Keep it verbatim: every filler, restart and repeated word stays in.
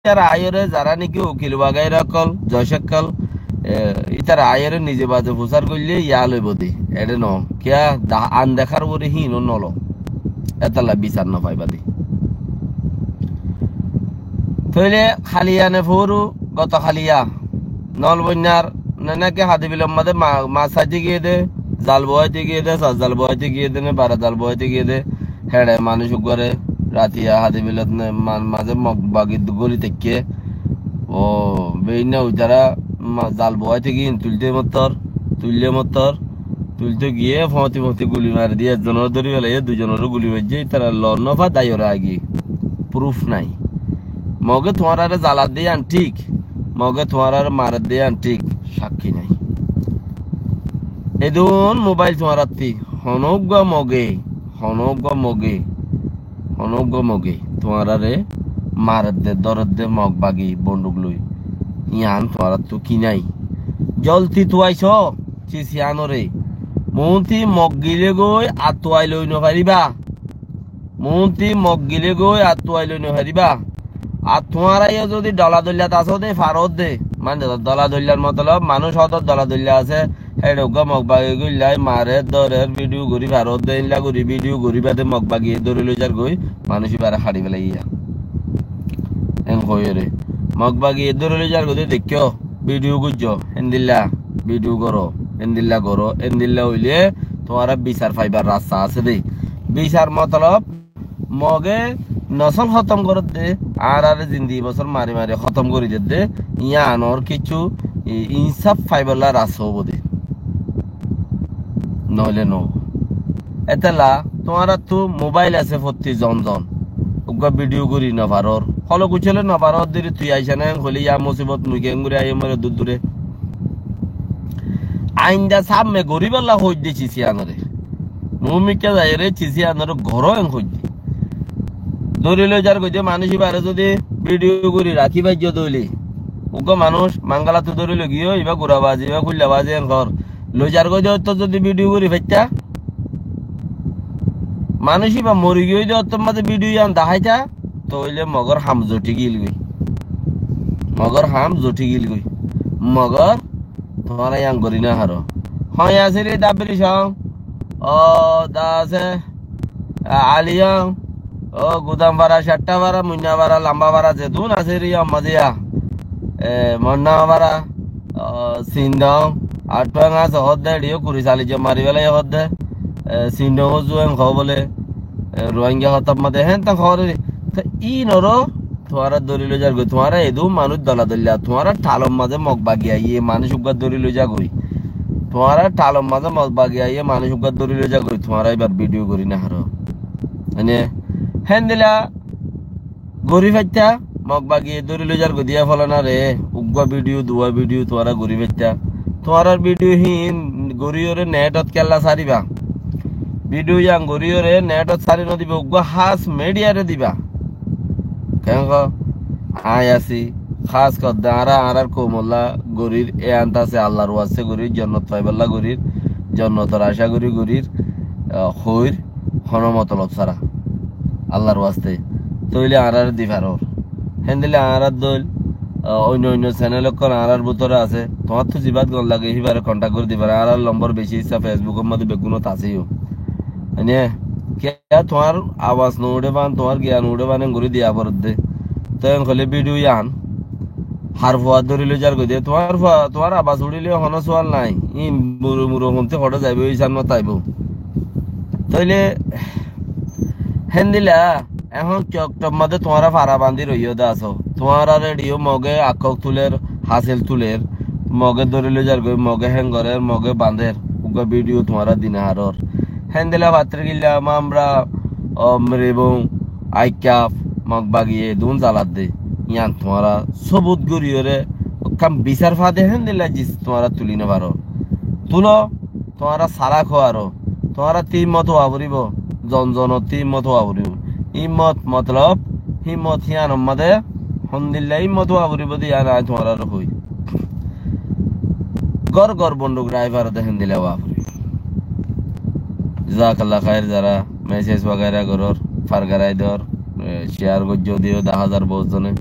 Ítar aiyóre zará niki ukil wagaira ókkol, joj ókkol, e, ítar aiyóre nize baze fusár goille yá loibo de. Eçé no. Kiyá da-, an dekár uore híin ó no lo. Étalla bisar no faiba de. Tóile háliya ne fóoru, goto háliya. Nolboinnar, ne naki Hadibilor mazé ma-, mas saite giyé de, zal boáite giyé de, sar zal boáite giyé de, ne bara zal boáite giyé de, héçe manúic uggúare ratiya Hadibilot ne ma-, mazé Mog bagi góli táikke. Ó, beinna uitará ma-, zal boáite giyé, tuilto mottor, tuille mottor, tuilto giyé, foóñti foóñti guli mari diye, ekzonore dóri felaiyé, duizonore guli maijjé, ítara lor no fa, daiyore agi. Pruf nai. Moge tuáñrare zaladde yían thík, Moge tuáñrare maredde yían thík, sakkí nai. Edún mobail tuáñrattí, honó uggúa Moge, honó uggúa Moge, honó uggúa Moge tuáñrare maredde, dóredde Mog bagi bonduk loi, yían tuáñrattú ki nai. Zolti tuaisó, cis yíanoré. Muúnti Mog gile goi attuai loi no faribá. Muúnti Mog gile goi attuai loi no faribá. Ar tuáñra yó zodi dhola dhoillat asó de, faródde. Mane dhola dhoillar motolob manúic hódor dhola dhoilla asé. Héçe uggúa Mog bagi goillai marer, dórer, bidiu gorí faródde, éilla gorí bidiu gorí bade Mog bagi dóri loi zargoi, manúic íbare haçi felaiyé. En hoiyóre. Mog bagi dóri loi zargoi de deikkó, bidiu goijjó, héndilla bidiu goró, héndilla goró, héndilla óile tuáñra bisar faibar rasta asé de. Bisar motolob Moge nosol hótom gorédde, añárare zindi bosór mari mari hótom gorí dedde, yíanor kessú i-, insaf faibolla rasta óibo de. Noóile noóibo. Étella tuáñrattú mobail asé fottí zon zon. Uggúa bidiu gorí no farór. Holo kucóle no farór deri tui aicá na en hoilé yá musibot mui keéngorí aiyóm re durdure. Ainda sámme goríbolla hoóidde cis yíanoré. Muúmikká zaiyóre cis yíanoré goró en hoóidde. Dóri loi zargoi de manúic íbaré zodi bidiu gorí rakí faijjó de óile. Uggúa manúic Mangalattú dóri loi giyó, ibá gurabazi, ibá kúillabazi en hoór. Loi zargoi de óttot zodi bidiu gorí faittá, manúic íba mori giyói de óttor mazé bidiu yían daháita, tóile Mogor ham zoti gilgoi. Mogor ham zoti gilgoi. Mogor tuáñra yían gorí no faró. Hoóñi asíl de Dabiri Cong, ó, da asé, a, Aliyong, ó, Gudamfara, Cattafara, Muinnafara, Lambafara, zedún asíl yían mazé yá. E, Monnafara, ó, Sindong, Attuang asé hoódde, eçiyó kuri salic zon mari félaiye hoódde, e, Sindong ó zueng hoó bóle, e, Ruáingga hotár mazé, héen tan hoór. Te íinoró tuáñra dóri loi zargoi, tuáñra edún manúic dhola dhoilla, tuáñra thalor mazé Mog bagi aiyé, manúic uggúa dóri loi zagoi. Tuáñra thalor mazé Mog bagi aiyé, manúic uggúa dóri loi zagoi, tuáñra íbar bidiu gorí no faró. Mane, héndilla gorí faittá, Mog bagi dóri loi zargoi de yá folanaré, uggúa bidiu, duwá bidiu tuáñra gorí faittá. Tuáñrar bidiu híin goríyoré netot kella sáriba. Bidiu yían goríyoré netot sári no diba, uggúa hás midiyare diba. Keén hoó? Aññí así, hás hoddé añára añárar koumolla gorír, e ant asé Allar waste gorír, jonnot faibolla gorír, jonnotor acá gorí gorír, a, hoóir, honó motolob sára. Allar waste. Tóile añárare di farór. Héndilla añárar dóil, a, oinno oinno senel ókkol añárar bútore asé. Tuáñrttú zibát gom lage híbare kontak gorí di faró. Añárar lombor beci issá Fesbukor mazé beggúnot asé yó. Mane, kiyá tuáñr abas no uçé fán, tuáñr giyan no uçé fán, en gorí diya foredde. Toi en hoilé bidiu yían har fua dóri loi zargoi de, tuáñr fua, tuáñr abas uçíle honó sual nái. Íin muro muro hontí hoçé zaibou, hísab no táibou. Tóile héndilla, ehón kiyók tor mazé tuáñra fara bañdí roiyó de asó. Tuáñrare eçiyó Moge akkók tuler, hásil tuler, Moge dóri loi zargoi, Moge héng gorér, Moge bañder, uggúa bidiu tuáñra di no farór. Héndilla fattír gilla, Mamra, o, Mribung, Aikkaf, Mog bagiye edún zaladde. Yían tuáñra sóbut goríyoré, ekkán bisár fade héndilla cis tuáñra tulí no farór. Tuló, tuáñra salak ó aró. Tuáñrattú ímmot ówa foribó. Zon zonottú ímmot ówa foribó. Ímmot motolob, hímmot híyanor mazé, hondilla ímmot ówa foribó de yían aññí tuáñrare hoói. Gór gór bonduk raái faro de héndilla ówa foribó. Jazakallah khair, zará mesej wagaira gorór, fargarai dór, e, share goijjó de yó, dá házar bout zone.